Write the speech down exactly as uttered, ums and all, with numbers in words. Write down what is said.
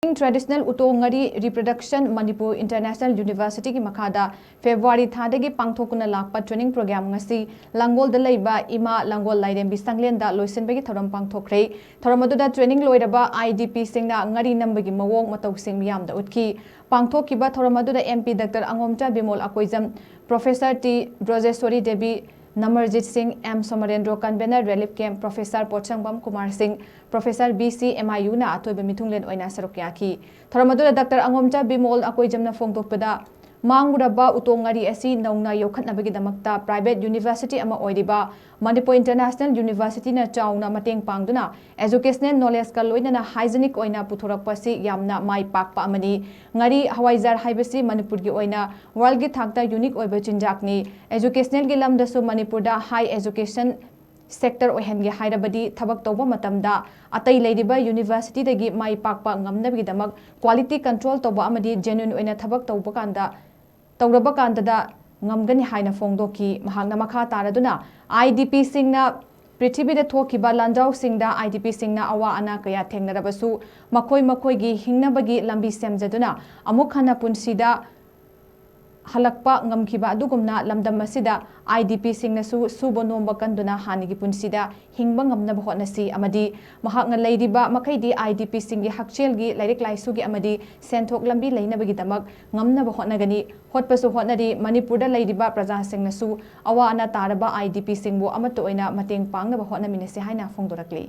Traditional ꯎꯇꯣꯡ ꯉꯥꯔꯤ Reproduction Manipur International University ꯒꯤ ꯃꯈꯥꯗ February ꯊꯥꯗꯒꯤ ꯄꯥꯡꯊꯣꯛꯇꯨꯅ ꯂꯥꯛꯄ training program ꯉꯁꯤ ꯂꯥꯡꯒꯣꯜꯗ ꯂꯩꯕ ꯏꯃꯥ ꯂꯥꯡꯒꯣꯜ ꯂꯥꯏꯔꯦꯝꯕꯤ ꯁꯪꯂꯦꯟꯗ ꯂꯣꯏꯁꯤꯟꯕꯒꯤ ꯊꯧꯔꯝ ꯄꯥꯡꯊꯣꯛꯈ꯭ꯔꯦ꯫ ꯊꯧꯔꯝ ꯑꯗꯨꯗ training ꯂꯣꯏꯔꯕ I D P ꯁꯤꯡꯅ ꯉꯥꯔꯤ ꯅꯝꯕꯒꯤ ꯃꯑꯣꯡ ꯃꯇꯧꯁꯤꯡ ꯃꯤꯌꯥꯝꯗ ꯎꯠꯈꯤ꯫ ꯄꯥꯡꯊꯣꯛꯈꯤꯕ ꯊꯧꯔꯝ ꯑꯗꯨꯗ M P Doctor ꯑꯉꯣꯝꯆꯥ Bimol Akoijam, Professor T ꯕ꯭ꯔꯣꯖꯦꯁꯣꯔꯤ Devi, ꯅꯃꯔꯖꯤꯠ ꯁꯤꯡ, M ꯁꯣꯃꯔꯦꯟꯗ꯭ꯔꯣ, convener Relief Camp Professor ꯄꯣꯠꯁꯪꯕꯝ Kumar ꯁꯤꯡ, Professor B C M I U ꯅ ꯑꯇꯣꯏꯕ ꯃꯤꯊꯨꯡꯂꯦꯟ ꯑꯣꯏꯅ ꯁꯔꯨꯛ ꯌꯥꯈꯤ꯫ ꯊꯧꯔꯝ ꯑꯗꯨꯗ Doctor ꯑꯉꯣꯝꯆꯥ ꯕꯤꯃꯣꯜ ꯑꯀꯣꯏꯖꯝꯅ ꯐꯣꯡꯗꯣꯛꯄꯗ, ꯃꯥꯡꯂꯨꯔꯕ ꯎꯇꯣꯡ ꯉꯥꯔꯤ ꯑꯁꯤ ꯅꯧꯅ ꯌꯣꯛꯈꯠꯅꯕꯒꯤꯗꯃꯛꯇ private university ꯑꯃ ꯑꯣꯏꯔꯤꯕ Manipur International University ꯅ ꯆꯥꯎꯅ ꯃꯇꯦꯡ ꯄꯥꯡꯗꯨꯅ educational knowledge ꯀ ꯂꯣꯏꯅꯅ hygienic ꯑꯣꯏꯅ ꯄꯨꯊꯣꯔꯛꯄ ꯑꯁꯤ ꯌꯥꯝꯅ ꯃꯥꯏ ꯄꯥꯛꯄ ꯑꯃꯅꯤ꯫ ꯉꯥꯔꯤ ꯍꯋꯥꯏꯖꯥꯔ ꯍꯥꯏꯕꯁꯤ ꯃꯅꯤꯄꯨꯔꯒꯤ ꯑꯣꯏꯅ world ꯒꯤ ꯊꯥꯛꯇ unique ꯑꯣꯏꯕ ꯆꯤꯟꯖꯥꯛꯅꯤ꯫ Educational ꯒꯤ ꯂꯝꯗꯁꯨ ꯃꯅꯤꯄꯨꯔꯗ high education sector ꯑꯣꯏꯍꯟꯒꯦ ꯍꯥꯏꯔꯕꯗꯤ ꯊꯕꯛ ꯇꯧꯕ ꯃꯇꯝꯗ ꯑꯇꯩ ꯂꯩꯔꯤꯕ university ꯗꯒꯤ ꯃꯥꯏ ꯄꯥꯛꯄ ꯉꯝꯅꯕꯒꯤꯗꯃꯛ quality control ꯇꯧꯕ ꯑꯃꯗꯤ genuine ꯑꯣꯏꯅ ꯊꯕꯛ ꯇꯧꯕ ꯀꯥꯟꯗ, ꯇꯧꯔꯕ ꯀꯥꯟꯗꯗ ꯉꯝꯒꯅꯤ ꯍꯥꯏꯅ ꯐꯣꯡꯗꯣꯛꯈꯤ꯫ ꯃꯍꯥꯛꯅ ꯃꯈꯥ ꯇꯥꯔꯗꯨꯅ I D P ꯁꯤꯡꯅ ꯄ꯭ꯔꯤꯊꯤꯕꯤꯗ ꯊꯣꯛꯈꯤꯕ ꯂꯥꯟꯖꯥꯎꯁꯤꯡꯗ I D P ꯁꯤꯡꯅ ꯑꯋꯥ ꯑꯅꯥ ꯀꯌꯥ ꯊꯦꯡꯅꯔꯕꯁꯨ ꯃꯈꯣꯏ ꯃꯈꯣꯏꯒꯤ ꯍꯤꯡꯅꯕꯒꯤ ꯂꯝꯕꯤ ꯁꯦꯝꯖꯗꯨꯅ ꯑꯃꯨꯛ ꯍꯟꯅ ꯄꯨꯟꯁꯤꯗ ꯍꯜꯂꯛꯄ ꯉꯝꯈꯤꯕ ꯑꯗꯨꯒꯨꯝꯅ ꯂꯝꯗꯝ ꯑꯁꯤꯗ I D P ꯁꯤꯡꯅꯁꯨ ꯁꯨꯕ ꯅꯣꯝꯕ ꯀꯟꯗꯨꯅ ꯍꯥꯟꯅꯒꯤ ꯄꯨꯟꯁꯤꯗ ꯍꯤꯡꯕ ꯉꯝꯅꯕ ꯍꯣꯠꯅꯁꯤ ꯑꯃꯗꯤ ꯃꯍꯥꯛꯅ ꯂꯩꯔꯤꯕ ꯃꯈꯩꯗꯤ I D P ꯁꯤꯡꯒꯤ ꯍꯛꯁꯦꯜꯒꯤ, ꯂꯥꯏꯔꯤꯛ ꯂꯥꯏꯁꯨꯒꯤ ꯑꯃꯗꯤ ꯁꯦꯟꯊꯣꯛ ꯂꯝꯕꯤ ꯂꯩꯅꯕꯒꯤꯗꯃꯛ ꯉꯝꯅꯕ ꯍꯣꯠꯅꯒꯅꯤ꯫ ꯍꯣꯠꯄꯁꯨ ꯍꯣꯠꯅꯔꯤ꯫ ꯃꯅꯤꯄꯨꯔꯗ ꯂꯩꯔꯤꯕ ꯄ꯭ꯔꯖꯥꯁꯤꯡꯅꯁꯨ ꯑꯋꯥ ꯑꯅꯥ ꯇꯥꯔꯕ I D P ꯁꯤꯡꯕꯨ ꯑꯃꯠꯇ ꯑꯣꯏꯅ ꯃꯇꯦꯡ ꯄꯥꯡꯅꯕ ꯍꯣꯠꯅꯃꯤꯟꯅꯁꯤ ꯍꯥꯏꯅ ꯐꯣꯡꯗꯣꯔꯛꯂꯤ꯫